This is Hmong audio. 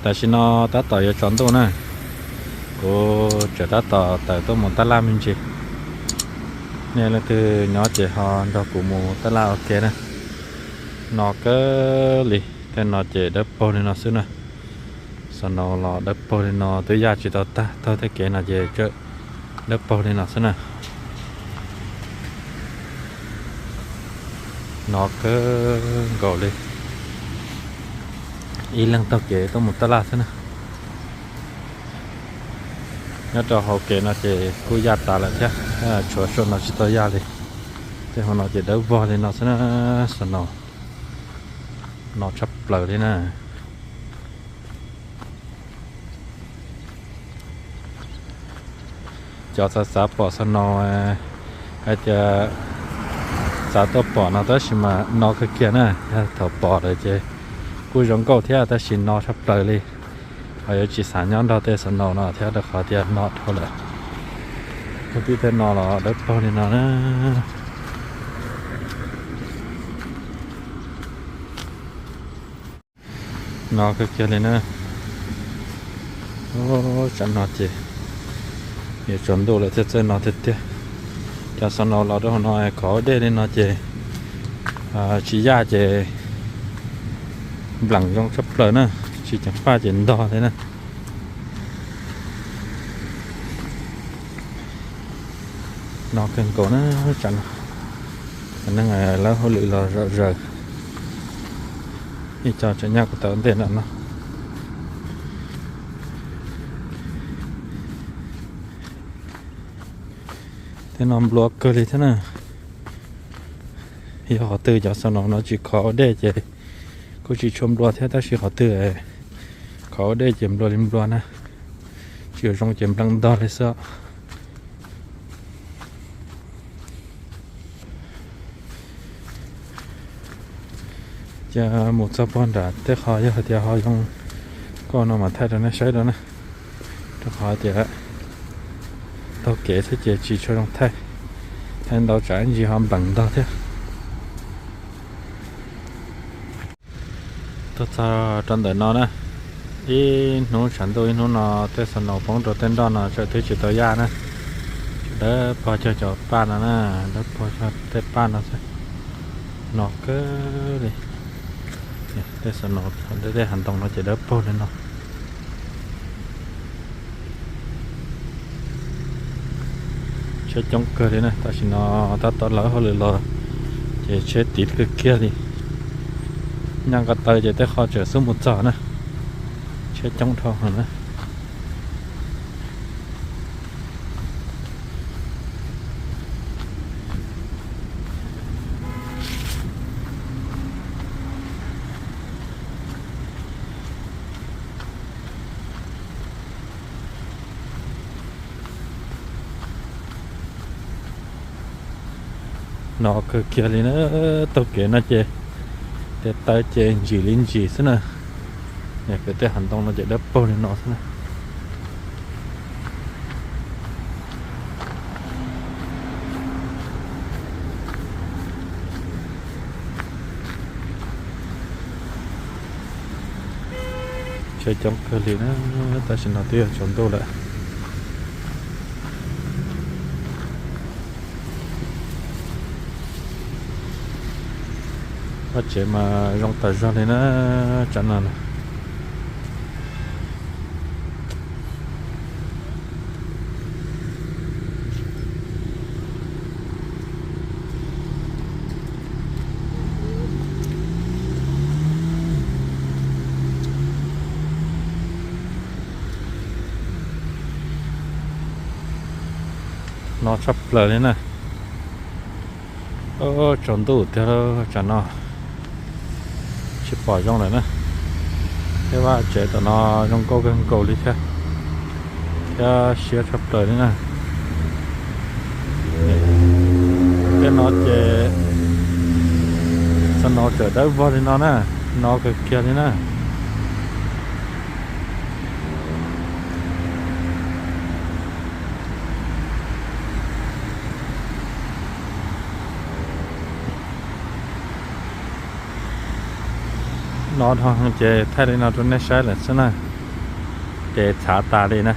Tam sim no tab tom yuav tsaus ntuj na, kuv tseem tab tom tawm tuaj mus tab laj me ntsis. Nej leej twg nyob ces ho nrog kuv mus tab laj ua ke na. No kawg li, tej no ces dawb paug li no xwb na. Snow los dawb paug li no twb yaj tsis tau tag, taug tej kev no ces dawb paug li no xwb na. No kawg nkaus li, ib leeg taug kev tuaj mus tab laj xwb na. Nyob rau hauv kev no ces kuj yaj tas lawm thiab, tshuav saum no tsis tau yaj li. Tej hauv no ces dawb vog li no xwb na. Snow no tshaj plaws li na. Cov xav xav pom snow hais tias xav tuaj pom no tab sis mas no kawg kiag na. Yog thaum pom lawm ces kuj zoo nkauj thiab tab sis no tshaj plaws li. Ho yuav tsis xav nyob nrog tej snow no thiab rau qhov tias no dhau lawm. Tus tib tej no los dawb paug li no na. No kawg kiag li na. Tsam no ces yuav tsaus ntuj lawm thiab, txawj no tiag tiag. Cov snow los rau hauv no khov ua dej li no ces tsis yaj ces npleem zoo tshaj plaws na, tsis ceev faj ces ntog li na. No kawg nkaus na, tsam no neeg lawv hauj lwm los zom zaws. Ib co tseem nyaj kuv tawm ntej no no. Tej no nplua kawg li thiab na. Yog qhov twg cov snow no tsis khov ua dej ces kuj tsis tshua nplua thiab, tab sis qhov twg khov ua dej ces nplua li nplua na. Tsis zoo ces npleem ntog li xwb. Ces mus txog pog nram tej qhov yog hais tias ho zoo nkauj no mas thaij rau nej saib rau na. Rau qhov tias taug kev xwb ces tsis tshua zoo thaij, thaij ntau tsam ib ntsis ho npleem ntog thiab. Tuaj txog rau ntawm no na, ib hnub tshav ntuj ib hnub no tej snow poob rau tej nroj no tseem twb tsis tau yaj na. Dawb paug cuag cov paj no na, dawb paug cuag tej paj no xwb. No kawg li. Tej snow, tej hav ntoo no ces dawb paug li no. Tsheb coob kawg li na, tam sim no tab tom lawv hauj lwm los ces tsheb tiv kawg kiag li. Nyaj ko taw ces tej qho tseem xub mus txog na, tsheb coob dhau heev na. No kawg kiag li na, taug kev no ces tes taw ces ntsim li ntsim xwb na. Pem tej hav ntoo no ces dawb paug li no xwb na. Tsheb coob kawg li na, tam sim no twb yuav tsaus ntuj lawm. Vaj tsev mas zoo tas zog li na, tsam no na. No tshaj plaws li na. Tsaus ntuj tiag, tsam no tsis pom zoo lawm na. Tej vaj tsev tom no zoo nkauj kawg nkaus li thiab, thiab siab tshaj plaws li na. Tej no ces snow tseem dawb vog li no na, no kawg kiag li na. No dhau ces thaij li no rau nej saib lawm xwb na. Ces txhav tas li na.